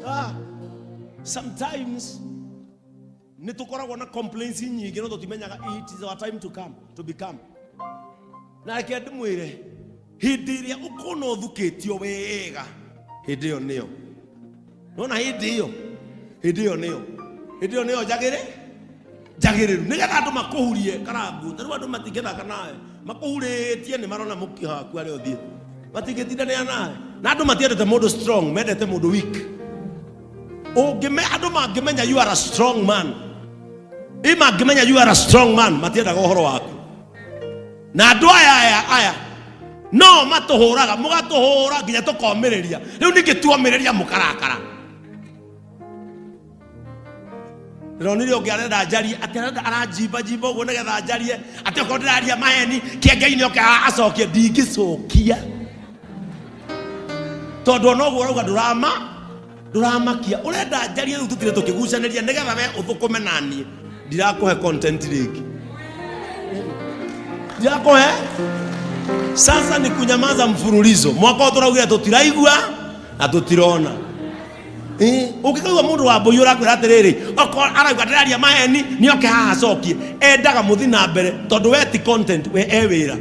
Ah, sometimes nĩ tũkoragwo na complaints nyingĩ no tũtimenyaga it is our time to come to become. Na reke ndĩmwĩre, hĩndĩ ĩrĩa ũkona ũthukĩtio wega, hĩndĩ ĩyo nĩyo nona, hĩndĩ ĩyo, hĩndĩ ĩyo nĩyo, hĩndĩ ĩyo nĩyo njagĩrĩ njagĩrĩru, nĩgetha andũ makũhurie karangu. Ta rĩu andũ matingĩthaka nawe, makũhurĩtie nĩ marona mũkiha waku harĩa ũthiĩ, matingĩtindanĩra nawe. Na andũ matiendete mũndũ strong, mendete mũndũ weak. Ũngĩme andũ mangĩmenya you are a strong man, ĩ mangĩmenya you are a strong man, matiendaga ũhoro waku. Na andũ aya aya aya no matũhũraga, mũgatũhũra nginya tũkomĩrĩria. Rĩu ningĩ tuomĩrĩria mũkarakara. Ndĩronire ũngĩ arenda njarie, atĩ arenda aranjimba njimba ũguo nĩgetha njarie, atĩ okorwo ndĩraria maheni kĩengei-inĩ oke acokie. Ndingĩcokia, tondũ ona ũguo ũrauga ndũrama ndũramakia, ũrenda njarie. Rĩu tũtire tũkĩgucanĩria nĩgetha we ũthũkũme naniĩ. Ndirakũhe content rĩngĩ, ndirakũhe. Sasa ni kunyamaza mfululizo. Mwaka ũyũ tũraugire tũtiraigua na tũtirona. Ũngĩkaigua mũndũ wa mbũi ũrakwĩra atĩrĩrĩ, okorwo arauga ndĩraria maheni, nĩ oke haha acokie. Endaga mũthi na mbere, tondũ we ti content, we e wĩra.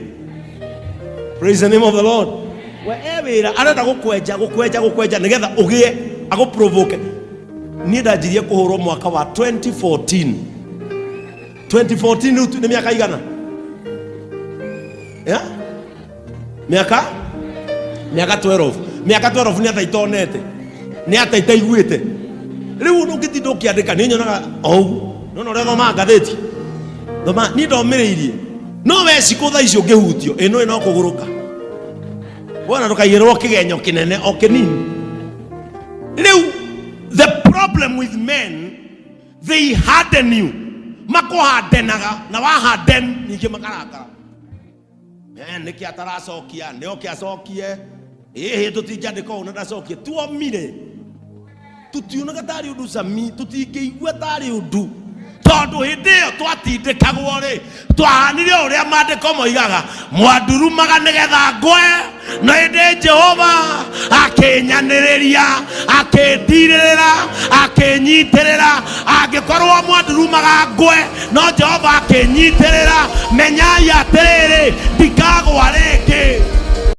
Praise the name of the Lord. We e wĩra, arenda gũkwenja, gũkwenja, gũkwenja nĩgetha ũgĩe agũprovoke. Niĩ ndanjirie kũhũrwo mwaka wa 2014. 2014 rĩu nĩ mĩaka igana? Yeah? Mĩaka 12, mĩaka 12. Nĩ ata itonete, nĩ ata itaiguĩte. Rĩu ũngĩtinda ũkĩandĩka, nĩ nyonaga o ũguo nona ũrĩa thomaga ngathĩti thoma. Niĩ ndomĩrĩirie, no we cikũ thaa ici ũngĩhutio ĩno ĩno kũgũrũka, wona ndũkaigĩrĩrwo kĩgenyo kĩnene o kĩnini. Rĩu the problem with men, they harden you, makũhardenaga, na waharden ningĩ makarakara. Nĩkĩ ataracokia? Nĩ oke acokie. Ĩhĩ, tũtingĩandĩka ũũ na ndacokie. Tuomire tũtionaga tarĩ ũndũ cami, tũtingĩigua tarĩ ũndũ, tondũ hĩndĩ ĩyo twatindĩkagwo rĩ, twahanire o ũrĩa maandĩko moigaga, mwandurumaga nĩgetha ngwe, no ĩndĩ Jehova akĩnyanĩrĩria, akĩndirĩrĩra, akĩnyitĩrĩra. Angĩkorwo mwandurumaga ngwe, no Jehova akĩnyitĩrĩra, menyai atĩrĩrĩ, ndikagwa.